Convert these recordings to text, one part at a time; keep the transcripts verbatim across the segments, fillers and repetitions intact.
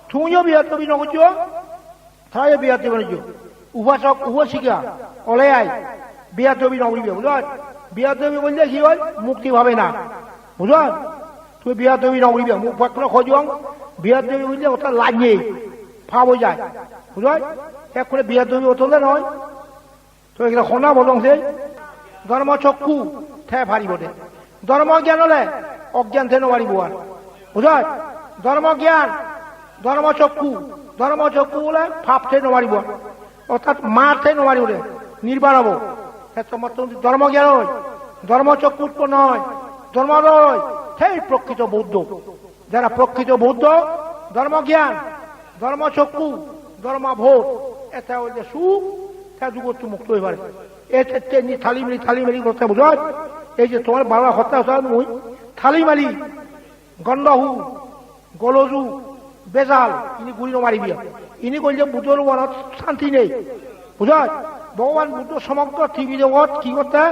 Tumiyo biyadobi no gojjo, tarayo biyadobi no gojjo. Upasok, upasika, ole ai, biyadobi no guribe, bujoj? Biyadobi golle hi oi? Mukti pabe na, bujoj? Tumi biyadobi no guribe, mui bekkune hoi diyong, biyadobi golle otta laj nei, pap oi jai, bujoj? Ekkune biyadobi otte noi. To egira honna bolong sei, dhormo chokku, te paribo de. Dhormo gyan ole, ogyan te no paribo ar. Bujoj? Dhormo gyan, dhormo chokku, dhormo chokku ole pap te no paribo ar. Orthat mar te no paribo de, nirban obo. Te to motto dhormo gyan oi, dhormo chokku utponno oi, dhormo oi, te prokrito Buddho. Jara prokrito Buddho, dhormo gyan, dhormo chokku, dhormo bodh, eta oile suk, te dugottun mukto oi pare. Ete te ni thali meli, thali meli gotte bujoj? Ei je tomar baba hotta hotta mui thali meli, gondohul, golojug, bejal, ini guri no paribe. Ini golle Buddhor monot santi nei. Bujoj? Bhogoban Buddho somogro tibi jogot hi gotte?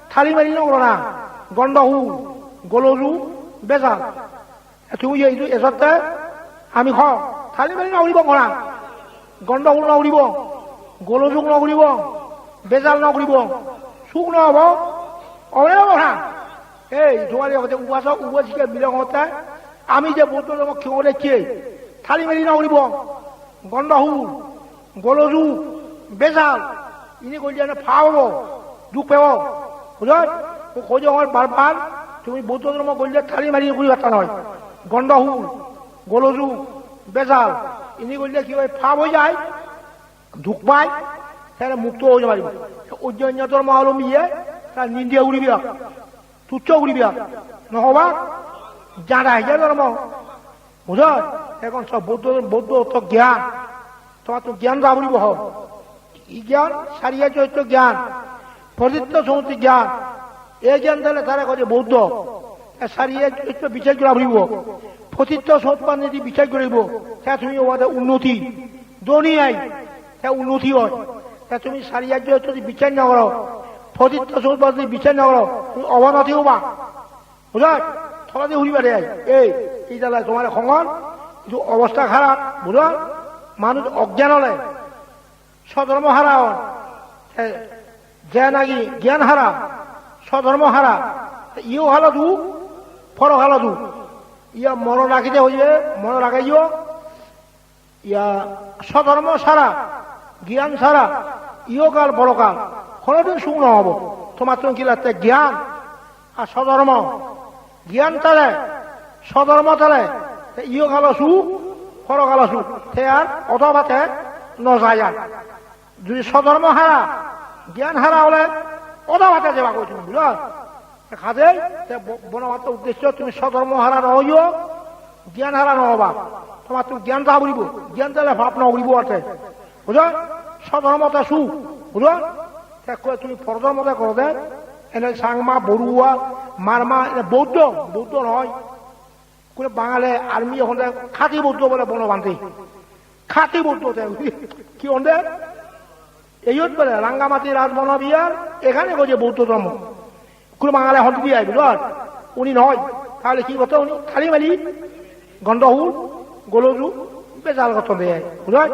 Thali meli no gorana. Gondohul, golojug, bejal. Tumi idu ejotte ami ho, thali meli no guribong hona. Gondohul no guribong, golojug no guribong, bejal no guribong, suk no obo, obo ne obo na? Ei, tomar iye hotte upasok, upasika mile hotte, ami je Buddho dhormo ki guri ecchi, thali meli no guribong, gondohul, golojug, bejal, ini golle ene pap obo, duk pebo. Bujoj? Mui hoi diyongor bar bar, tumi Buddho dhormo golle thali meli guri patta noi. Gondohul, golojug, bejal, ini golle hi oi? Pap oi jai, duk pai, tale mukto oi jai paribo. Onyo onyo dhormo olombiye, ta ninda guribe, tuccho guribe, no hoba, jada hije dhormo. Bujoj? Ekhon sob Buddho, Buddho otto gyan. Tomattun gyan ja puribo ho. Hi gyan? Sari arjo sotto gyan. Pratitto somutto gyan. Ei gyan thale tare hoide Buddho. Te sari arjo sotto bichar gora puribo. Pratitto somutto niti bichar goribo. Te tumi obade unnoti. Dhoni ai. Te unnoti oi. Te tumi sari arjo sotto bichar no goro. Pratitto somutto bichar no goro. Tumi obonoti oba. Bujoj? Toledi huri pare ai. Ei, ei jala tomare hongor, idu obosta harap, bujoj? Manuj ogyan ole, sodhormo hara on. Te je nagi gyan hara, sodhormo hara, te iyo halo duk, poro halo duk. Iya mono rakide hoye, mono rageyo, Iya, sodhormo sara, gyan sara, ihokal porokal, honodin suk no obo. Tomattun hi lagette? Gyan ar sodhormo. Gyan thale, sodhormo thale, te ihokalo suk, porokalo suk, te ar odhopate no jai ar. Jodi sodhormo hara, gyan hara ole odhopate jebagoi tumi, bujoj? Te hajei, te bo-, Bonopanthor uddesho tumi sodhormo hara no oiyo, gyan hara no oba. Tomattun gyan ja puribo, gyan thale pap no puribo ar te. Bujoj? Sodhormo te suk, bujoj? Te ekko tumi porodhormo te gorode, ene Changma, Borua, Marma, ene Bouddho, Bouddho noi. Kune Bangale army honde khati Bouddho bole Bonobhante. Khati Bouddho te. Hi honde? Eyot bole Rangamati Rajbana Bihar, ekhane hoye Bouddho dhormo. Kune Bangale honde di ai, bujoj? Uni noi. Tahole hi gotte uni? Thali meli, gondohul, golojug, bejal gotte de ai. Bujoj?